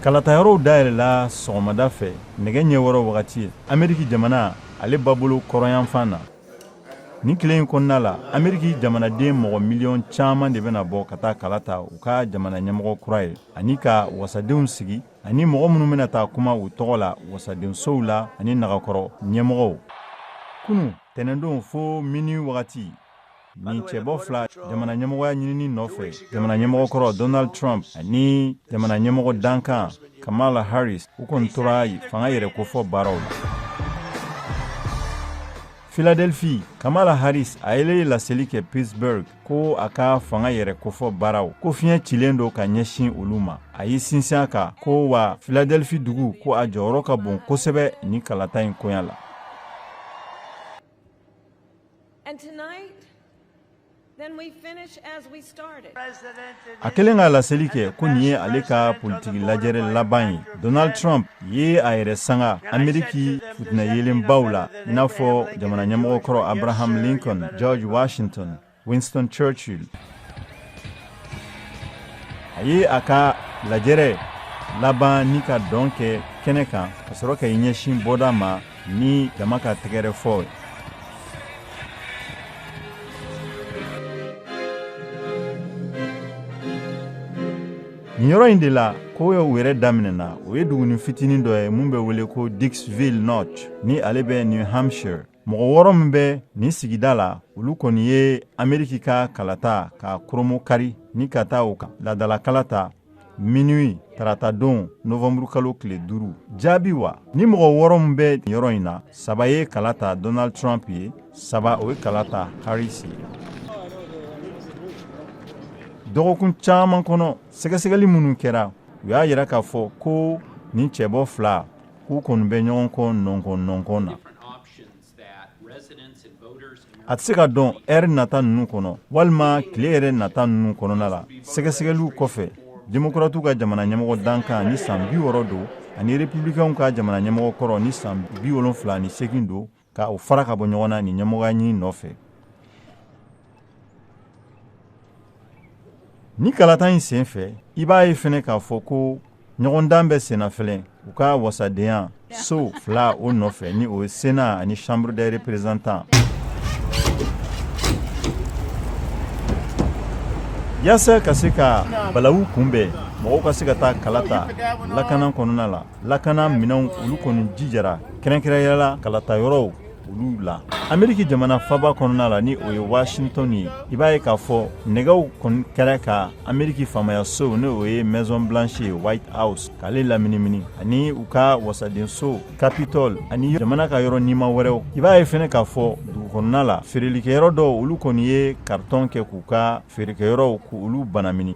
Kalatayɔrɔw dayɛlɛla sɔgɔmada fɛ nɛgɛ ɲɛ 6 wagati ye Ameriki jamana ale babolo kɔrɔnyanfan na. Nin tile in kɔnɔna la, Ameriki jamanaden mɔgɔ miliyɔn caman de bɛna bɔ ka taa kala ta u ka jamana ɲɛmɔgɔ kura ye ani ka wasadenw sigi ani mɔgɔ minnu bɛna taa kuma u tɔgɔ la wasadensow la ani nagakɔrɔ ɲɛmɔgɔw. Kunu tɛnɛndon fo minuit wagati, nin cɛbɔ fila jamana ɲɛmɔgɔya ɲinini nɔfɛ, jamana ɲɛmɔgɔ kɔrɔ Donald Trump ani jamana ɲɛmɔgɔ dankan Kamala Harris, u kɔni tora fanga yɛrɛ kofɔ baaraw la. Philadelphie, Kamala Harris a ye laseli kɛ Pittsburgh ko a ka fanga yɛrɛ kofɔ baaraw ko fiɲɛ cilen don ka ɲɛsin olu ma. A y'i sinsin a kan ko wa Philadelphie dugu ko a jɔyɔrɔ ka bon kosɛbɛ nin kalata in koɲa la. And tonight, then we finish as we started. A kɛlen ka laseli kɛ ko nin ye ale ka politiki lajɛrɛ laban ye, Donald Trump ye a yɛrɛ sanga Ameriki fitinɛ yelenbaw la, i n'a fɔ jamana ɲɛmɔgɔ kɔrɔ Abraham Lincoln, George Washington, Winston Churchill. A ye a ka lajɛrɛ laban ni ka dɔn kɛ kɛnɛ kan ka sɔrɔ ka i ɲɛsin bɔda ma ni jama ka tɛgɛrɛ fɔ ye. Nin yɔrɔ in de la ko u yɛrɛ daminɛna, o ye dugunin fitinin dɔ ye mun bɛ wele ko Dixville Notch, ni ale bɛ New Hampshire. Mɔgɔ 6 min bɛ nin sigida la, olu kɔni ye Ameriki ka kalata ka koromo kari ni ka taa u kan laadala kalata minuit taratadon novembre kalo tile 5. Jaabi wa, ni mɔgɔ 6 min bɛ nin yɔrɔ in na, 3 ye kala ta Donald Trump ye, 3 o ye kala ta Harris ye. Dɔgɔkun caman kɔnɔ, sɛgɛsɛgɛli minnu kɛra, u y'a yira k'a fɔ ko nin cɛbɔ fila k'u kɔni bɛ ɲɔgɔn kɔ nɔnkɔn nɔnkɔn na. A tɛ se ka dɔn ɛri nata ninnu kɔnɔ walima tile yɛrɛ nata ninnu kɔnɔna la. Sɛgɛsɛgɛliw kɔfɛ, Democratiw ka jamana ɲɛmɔgɔ dankan ni san 60 don ani Republicainw ka jamana ɲɛmɔgɔ kɔrɔ ni san 78 don, ka u fara ka bɔ ɲɔgɔn na nin ɲɛmɔgɔya ɲini nɔfɛ. Ni kalata in sen fɛ, i b'a ye fɛnɛ k'a fɔ ko ɲɔgɔndan bɛ senna fɛlɛ u ka wasadenya so fila o nɔfɛ, ni o ye Sénat ani Chambre des représentants. Yaasa ka se ka balawu kunbɛn, mɔgɔw ka se ka taa kala ta lakana kɔnɔna la, lakana minɛnw olu kɔni jijara kɛrɛnkɛrɛnya la kalata yɔrɔw olu la. Ameriki jamana faba kɔnɔna la, ni o ye Washington ye, i b'a ye k'a fɔ nɛgɛw kɔni kɛra ka Ameriki faamayaso, ni o ye Maison Blanche ye, White House, k'ale laminimini, ani u ka wasadenso Capitol ani jamana ka yɔrɔ nima wɛrɛw. I b'a ye fɛnɛ k'a fɔ dugu kɔnɔna la, feerelikɛyɔrɔ dɔw olu kɔni ye carton kɛ k'u ka feerekɛyɔrɔw k'olu banamini.